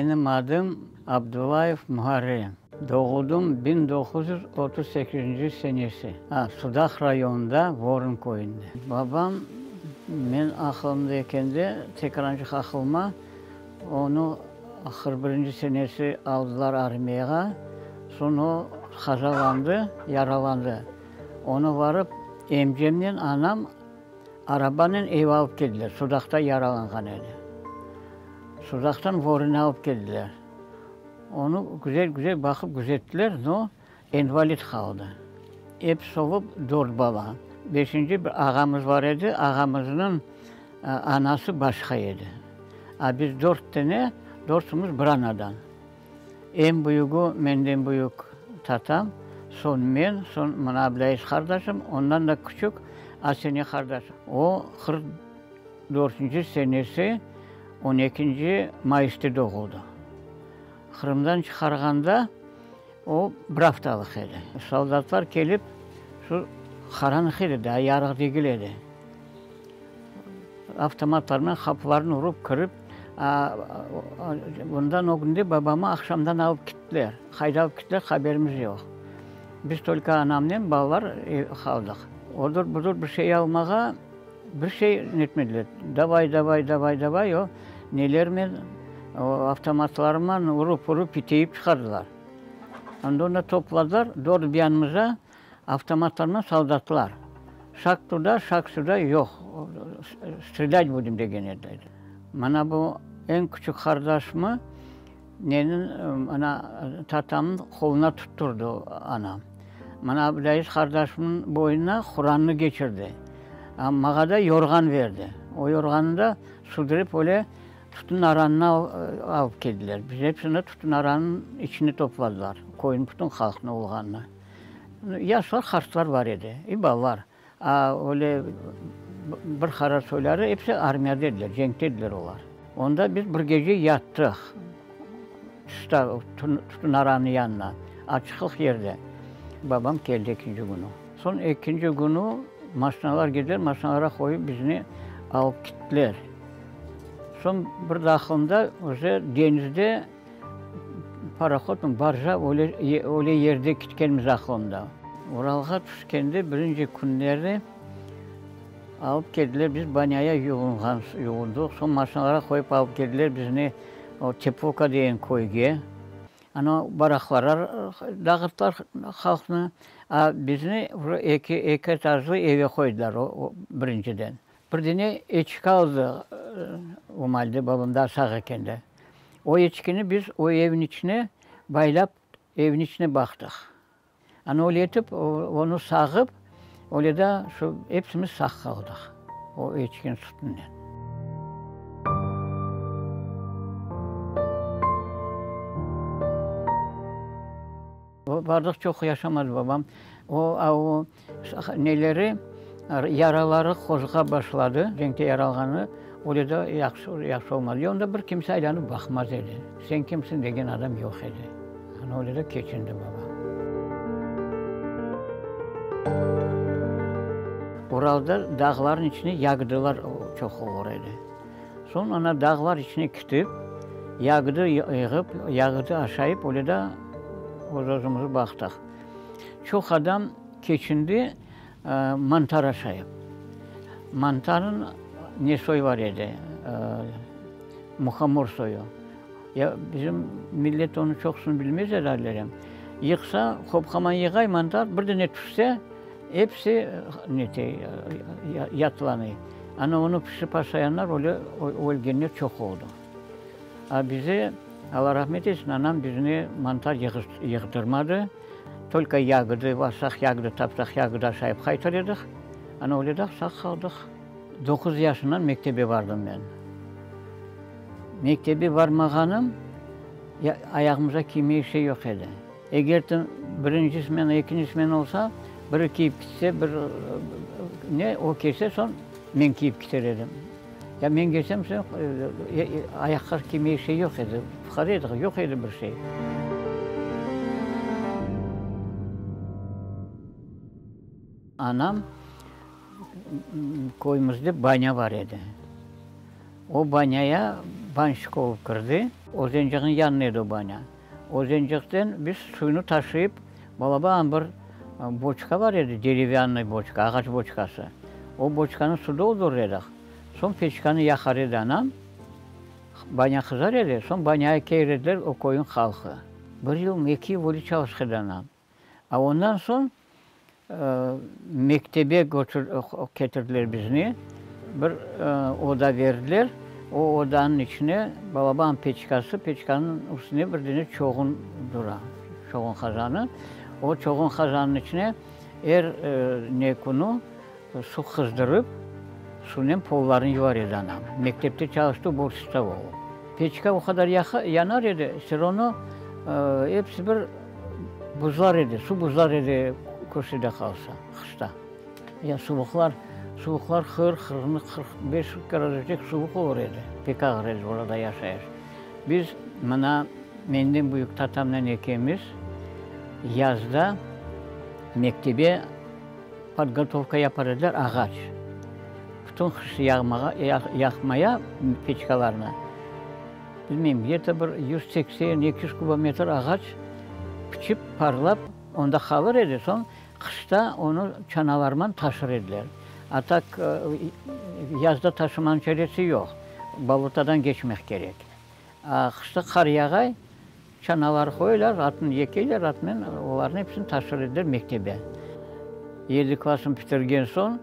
Menim adım Abdullayev Muharrem. Doğuldım 1938 senesi, Sudaq rayonında, Vorun köyünde. Babam, men aqılımda ekende, tekrancıq aqılıma, onı 41 senesi aldılar armiyağa, soñ o qazalandı, yaralandı. Onı varıp emcemnen anam Arabanen ev alıp keldiler, Sudaqta yaralanğan edi. Sudaqtan Vorunı alıp keldiler. Onı güzel-güzel baqıp güzettiler, no, invalid qaldı. Episi olıp dört bala. Beşinci bir ağamız bar edi, ağamıznıñ anası başqa edi. A biz dört tane, dörtümiz bir anadan. Eñ büyügi menden büyük tatam, soñ men, soñ mına Ablâiz qardaşım, ondan da küçük Asene qardaşım. O, 44-nci senesi on ekinci mayısta doğuldı. Qırımdan çıqarğanda o, bir aftalıq edi. Soldatlar kelip, şu qaranlıq edi, daa yarıq degil edi. Avtomatlarnen qapılarnı urıp kirip, bundan ögünde babamı aqşamdan alıp kittiler. Qayda alıp kittiler, haberimiz yoq. Biz tolko anamnen balalar qaldıq. Odır-budır bir şey almağa bir şey netmediler. Davay, davay, davay, davay, o nelermen, o avtomatlarman urıp-urıp iteyip çıqardılar. Ondan da topladılar, dört bir yanımıza Avtomatlarnen soldatlar. Şag tuda, şag süda yoq, strelât budim degen ediler. Mana bu eñ küçük qardaşımı neniñ, mana tatamnıñ qoluna tutturdı anam. Mana Ablâiz qardaşımnıñ boynuna Qurannı geçirdi. Maña da yorğan berdi. O yorğannı da sudırıp öyle Tütün aranına alıp keldiler. Biz episini tütün aranınıñ içine topladılar, köyniñ bütün halqnı olğanını. Yaşlar, qartlar bar edi, i balalar. A öyle bir qarar soyları episi armiyada ediler, cenkte ediler olar. Onda biz bir gece yattıq, tışta, tütün aranınıñ yanına, açıqlıq yerde. Babam keldi ekinci künü. Soñ ekinci künü maşinalar keldiler, maşinalara qoyıp bizni alıp kettiler. Soñ bir daqılında uje deñizde parohodmı, barja, öyle, öyle yerde ketkenimiz aqılımda. Uralğa tüşkende birinci künleri alıp keldiler, biz banyaya yuvunğan, yuvundıq, soñ maşinalara qoyıp alıp keldiler bizni o Teplovka degen köyge. Ana baraqlara dağıttılar halqnı, a bizni eki, eki etajlı evge qoydılar o, birinciden. Bir dene eçki aldı o maalde, babam daa sağ ekende. O eçkini biz o evniñ içine baylap, evniñ içine baqtıq. Ana öyle etip, onı sağıp, öyle de şu epsimiz sağ qaldıq o eçkiniñ sütünden. O bardıq çoq yaşamadı babam. O, a o neleri, yaraları qozğap başladı, cenkte yaralğanı, öyle de yahşı, yahşı olmadı. E onda bir kimse aylanıp baqmaz edi. Sen kimsiñ degen adam yoq edi. Ana öyle de keçindi babam. Uralda dağların içine yagdılar çoq olur edi. Soñ ana dağlar içine kitip, yagdı yığıp, yagdı aşayıp, öyle de öz-özümizni baqtıq. Çoq adam keçindi mantar aşayıp. Mantarnıñ ne soyu bar edi, muhomor soyu. Ya bizim millet onı çoqusını bilmez herhalde. Yıqsa, hop-haman yığay mantar, bir dene tüşse, Episi nete, yatlanay. Ana onı pişirip aşayanlar öyle ölgenler çoq oldı. A bize, Alla rahmet etsin, anam bizni mantar yığdırmadı. Tolko yagıdı, barsaq yagıdı tapsaq, yagıdı aşayıp qaytar edik. Ana öyle de sağ qaldıq. Doquz yaşımdan mektebe bardım men. Mektebe barmağanım, ayağımıza kiymege şey yoq edi. Eger birinci smena, ekinci smena olsa, biri kiyip kitse, bir ne, o kelse, soñ men kiyip kiter edim. Ya men kelsem, soñ ayaqqa kiymege şey yoq edi, fuqare edik, yoq edi bir şey. Anam köyümizde banâ bar edi. O banâya. Banşçik olıp kirdi. Özençiqniñ yanında edi o banâ. Özençiqten biz suyunı taşıyıp, balaban bir boçka bar edi, derevânnıy boçka, ağaç boçkası. O boçkanı su doldurır edik. Soñ peçkanı yaqar edi anam, banâ qızar edi, soñ banâya kelir ediler o köyüñ halqı. Bir yılmı, eki yıl öyle çalışqan edi anam. A ondan soñ mektebe ketirdiler bizni, bir oda berdiler, o odanıñ içine balaban peçkası, peçkanıñ üstünde bir dene çoğun dura, çoğun qazanı. O çoğun qazanıñ içine er ne künü Suv qızdırıp, suvnen pollarını yuvar edi anam. Mektepte çalıştı, uborşitsa olıp. Peçka o qadar yanar edi, vse ravno episi bir buzlar edi, suv buzlar edi köşede qalsa, qışta. Ya suvuqlar, suvuqlar 40, 45 gradusdek suvuq olur edi. Pek ağır edi orada yaşayış. Biz mına menden büyük tatamnen ekemiz yazda mektebe Podgotovka yapar ediler, ağaç. Bütün qış yağmağa, yaqmaya peçkalarnı. Bilmeyim, gde-to bir 180, 200 kubometr ağaç piçip, parlap, onda qalır edi, soñ qışta onı çanalarman taşır ediler. A tak, yazda taşımanıñ çaresi yoq, bolotadan keçmek kerek. A qışta qar yağay, Çanalar qoylar, atnı yekeyler, atnen olarnı episini taşır ediler mektebe. Yedi klassnı bitirgen soñ,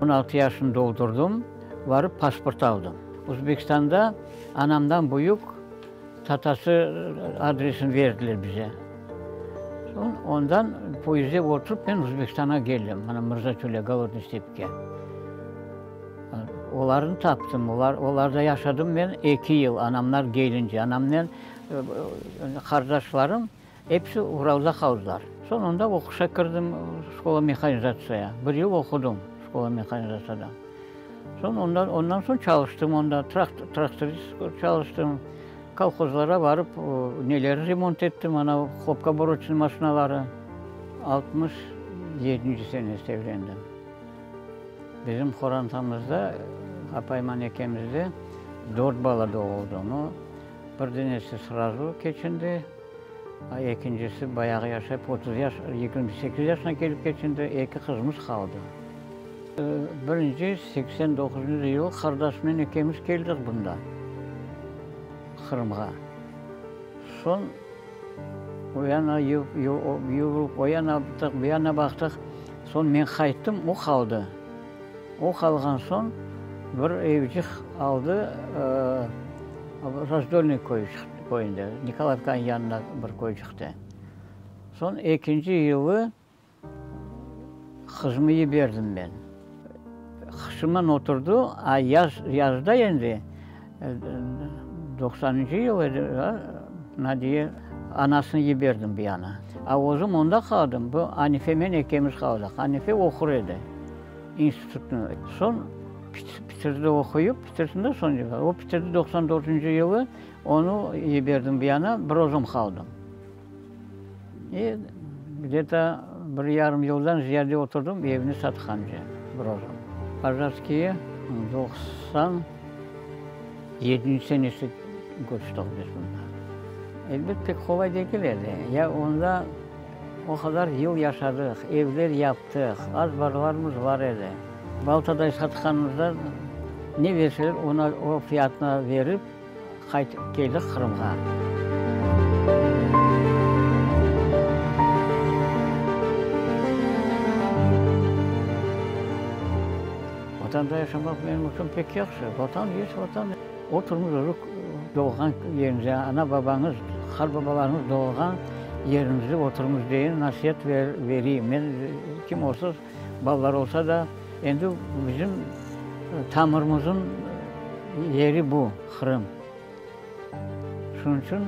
16 yaşını doldurdım, barıp pasport aldım. Özbekistanda anamdan büyük tatası adresini berdiler bize. Soñ ondan poyezdde oturıp men Özbekistanğa keldim, mına Mırzaçölge, Golodnıy stepke. Olarnı taptım, olar, olarda yaşadım men eki yıl, anamlar kelince. Anamnen qardaşlarım episi Uralda qaldılar. Soñ onda oquşa kirdim, şkola mehanizatsiyaya. Bir yıl oqudım şkola mehanizatsiyada. Soñ ondan, ondan soñ çalıştım onda, traktorist çalıştım, kolhozlara barıp neleri remont ettim, ana hlopkoborıçnıy maşinaları. Altmış yedinci senesi evlendim. Bizim qorantamızda, apayman ekemizde dört bala doğuldı. No, bir denesi srazu keçindi, a ekincisi bayağı yaşayıp, 30 yaş, 28 yaşına kelip keçindi, eki qızımız qaldı. Birinci 89-ncı yılı qardaşımnen ekemiz keldik bunda, Qırımğa. Soñ o yana yuvurıp, o yana baqtıq, bu yana baqtıq. Soñ men qayttım, o qaldı. O qalğan soñ bir evcik aldı, Razdolnıy köyü köyünde, Nikolayevkanıñ yanında bir köycikte. Soñ ekinci yılı Qızımı yiberdim men. Qışıman oturdı, a yaz, yazda endi, doqsanıncı yıl edi, Nadiye anasını yiberdim bu yana. A özüm onda qaldım, bu Anifemen ekemiz qaldıq. Anife oqur edi institutnı. Soñ bitirdi oquyıp, bitirsin de soñ, o bitirdi doqsan dörtünci yılı, onı yiberdim bu yana, bir özüm qaldım. E, gde-to bir yarım yıldan ziyade oturdım, evni satqance, bir özüm. Pojarskiye 97 senesi köçtik biz mında. Elbet, pek qolay degil edi. Ya onda o qadar yıl yaşadıq, evler yaptıq, azbarlarımız bar edi. Baltaday satqanımızda ne berseler, ona o fiyatına berip, Qaytıp keldik Qırımğa. Vatanda yaşamaq menim içün pek yahşı. Vatan есть Vatan. Oturmız özü doğğan yerimizde, ana-babañız, qartbabalarıñız doğğan yerimizde oturmız deyen nasiat vereyim. Men kim olsa, balalar olsa da, Endi bizim tamırımızın yeri bu, Qırım. Şunıñ içün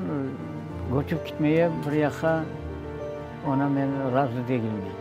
köçip gitmeye bir yaqqa, ona men razı degilmen.